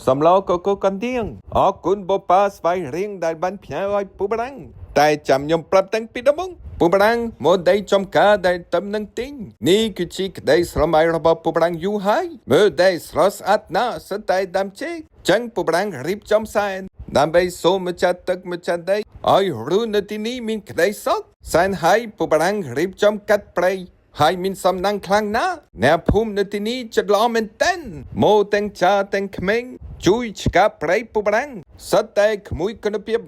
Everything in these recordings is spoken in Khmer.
សម្លកកូកណ្ដៀងអរគុណបប៉ាស្វ័យរៀងដែលបានផ្ញើឲ្យពូបារាំងតែចាំខ្ញុំប្រាប់តាំងពីដំបូងពូបារាំងមកដីចំការដែលតំនឹងទិញនេះគឺជាក្តីស្រមៃរបស់ពូបារាំងយូរហើយមើលដីស្រស់ស្អាតណាស់សិតតែដើមចេកចឹងពូបារាំងរៀបចំសែនដើម្បីសូមម្ចាស់ទឹកម្ចាស់ដីឲ្យរស់នៅទីនេះមានក្តីសុខសែនហើយពូបារាំងរៀបចំកាត់ព្រៃ ហើយមានសំណាងខ្លាំងណាស់អ្នកភូមិនៅទីនេះចិត្តល្អមែនទែនមកទាំងចាស់ទាំងក្មេងជួយឆ្កាប្រៃពូបារាំងសិតតែក្មួយគុណភាព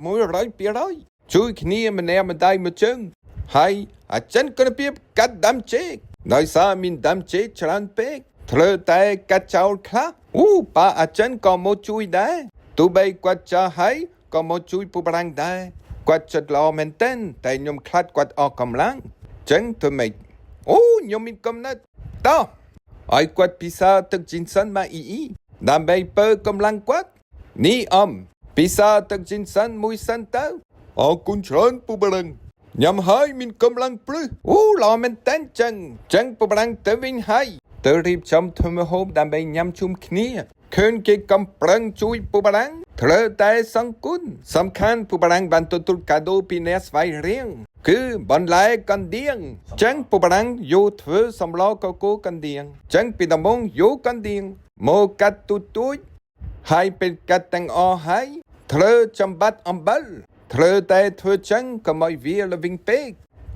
100%ជួយគ្នាម្នាក់ម្ដាយមួយជើងហើយអាចិនគុណភាពកាត់ដាំចេកដោយសារមានដាំចេកច្រើនពេកត្រូវតែកាត់ចោលខ្លះអូប៉ាអាចិនក៏មកជួយដែរទោះបីគាត់ចាស់ហើយក៏មកជួយពូបារាំងដែរគាត់ចិត្តល្អមែនទែនតែខ្ញុំខ្លាចគាត់អស់កម្លាំងចឹងធ្វើម៉េច អូខ្ញុំមានកំណត់តោះឲ្យគាត់ពិសាទឹកជីនសិនមកអ៊ីអ៊ីដើម្បីពើកម្លាំងគាត់នេះអមពិសាទឹកជីនសិនមួយសិនទៅអរគុណច្រើនពូបារាំងញ៉ាំហើយមានកម្លាំងព្រឹសអូល្អមែនតើចឹងចឹងពូបារាំងទៅវិញហើយទៅរៀបចំធ្វើម្ហូបដើម្បីញ៉ាំជុំគ្នាឃើញគេកំប្រឹងជួយពូបារាំងត្រូវតែសង្គុណសំខាន់ពូបារាំងបានទទួលកាដូពីអ្នកស្វ័យរៀង គឺបន្លែកណ្ដៀងចឹងពូបារាំងយកធ្វើសម្លកកូកណ្ដៀងចឹងពីដំបូងយកកណ្ដៀងមកកាត់ទូទូចហើយពេលកាត់ទាំងអស់ហើយត្រូវចំបាត់អំបិលត្រូវតែធ្វើចឹងកុំឲ្យវាល្វីងពេក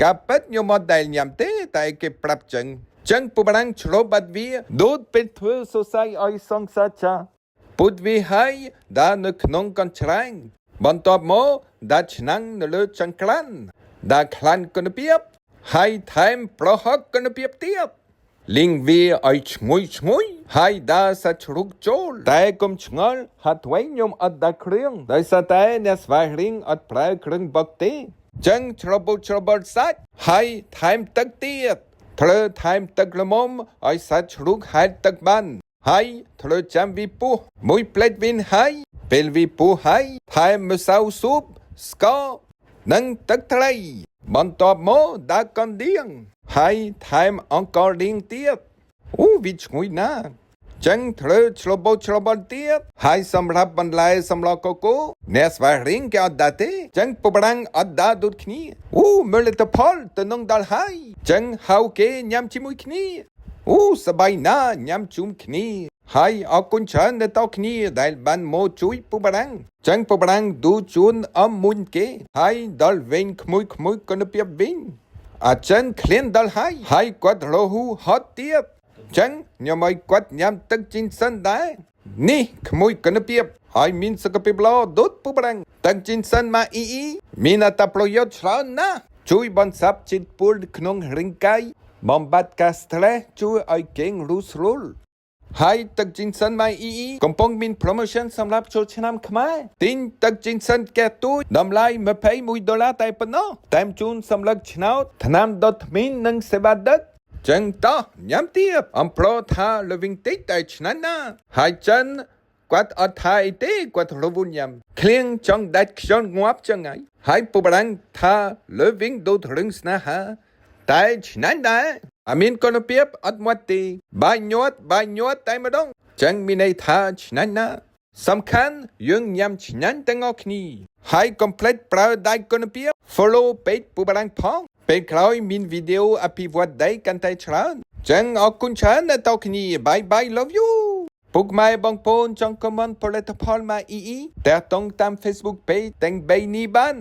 កាពិតខ្ញុំអត់ដែលញ៉ាំទេតែគេប្រាប់ចឹងចឹងពូបារាំងឆ្លុះបាត់វាដូចពេលធ្វើសរសៃឲ្យសង្សារចាពុតវាហើយដាក់នៅក្នុងកញ្ច្រែងបន្ទាប់មកដាក់ឆ្នាំងនៅលើចង្ក្រាន ដាក់ខ្លាញ់គុណភាពហើយថែមប្រហុកគុណភាពទៀតលីងវាឲ្យឈ្ងុយឈ្ងុយហើយដាក់សាច់ជ្រូកចូលតែកុំឆ្ងល់ហាត់វិញខ្ញុំអត់ដាក់គ្រឿងដោយសារតែអ្នកស្វែងរៀងអត់ប្រើគ្រឿងបុកទេចឹងច្របូកច្របល់សាច់ហើយថែមទឹកទៀតត្រូវថែមទឹកល្មមឲ្យសាច់ជ្រូកហែលទឹកបានហើយត្រូវចាំវាពុះមួយផ្លេតវិញហើយពេលវាពុះហើយថែមម្សៅស៊ុបស្ករ និងទឹកត្រីបន្ទាប់មកដាក់កណ្ដៀងហើយថែមអង្ករលីងទៀតអូវាឈ្ងុយណាស់ចឹងត្រូវឆ្លបោឆ្លបល់ទៀតហើយសម្រាប់បន្លែសម្លកកូអ្នកស្វាយរៀងគេអត់ដាក់ទេចឹងពូបារាំងអត់ដាក់ដូចគ្នាអូមើលលទ្ធផលទៅនឹងដល់ហើយចឹងហៅគេញ៉ាំជាមួយគ្នាអូសប្បាយណាស់ញ៉ាំជុំគ្នាហើយអរគុណច្រើនដល់តគ្នាដែលបានមកជួយពូបារាំងចឹងពូបារាំងឌូជូនអមមុនគេហើយដល់វិញក្មួយក្មួយគុណភាពវិញអាចិនក្លៀនដល់ហើយហើយគាត់រហូហត់ទៀតចឹងខ្ញុំឲ្យគាត់ញ៉ាំទឹកជីនសិនដែរនេះក្មួយគុណភាពហើយមានសុខភាពល្អដូចពូបារាំងទឹកជីនសិនមកអ៊ីអ៊ីមានអត្ថប្រយោជន៍ច្រើនណាស់ជួយបន្សាបជាតិពុលក្នុងរាងកាយបំបត្តិការ stress ជួយឲ្យគេងរੂស្រួល ហើយទឹកជីនសិនម៉ៃអ៊ីអ៊ីកំពុងមាន promotion សម្រាប់ចូលឆ្នាំខ្មែរទិញទឹកជីនសិនកែទូចតម្លៃ21ដុល្លារតែប៉ុណ្ណោះតាមជូនសម្លឹកឆ្នោតថ្នាំដុតធ្មេញនិងសេវាដឹកចឹងតោះញ៉ាំទៀតអំប្រូថាល្វីងតិចតែឆ្ងាញ់ណាស់ហើយចិនគាត់អត់ថាអីទេគាត់រវល់ញ៉ាំក្លៀងចង់ដាច់ខ្យល់ងាប់ចឹងហើយហើយពូបារាំងថាល្វីងដូចរឿងស្នេហាតែឆ្ងាញ់ដែរអាមានគុណភាពអត់មាត់ទេបាយញាត់បាយញាត់តែម្ដងចឹងមានន័យថាឆ្ងាញ់ណាស់សំខាន់យើងញ៉ាំឆ្ងាញ់ទាំងអស់គ្នាហើយកុំភ្លេចប្រើដៃគុណភាព follow page ពូបារាំងផងពេលក្រោយមានវីដេអូអភិវឌ្ឍដីកាន់តែច្រើនចឹងអរគុណច្រើនដល់តគ្នា bye bye, love you. ពុកម៉ែបងប្អូនចង់ comment ផលិតផលមកអ៊ីអ៊ីតាក់ទងតាម Facebook page ទាំង3នេះបាន។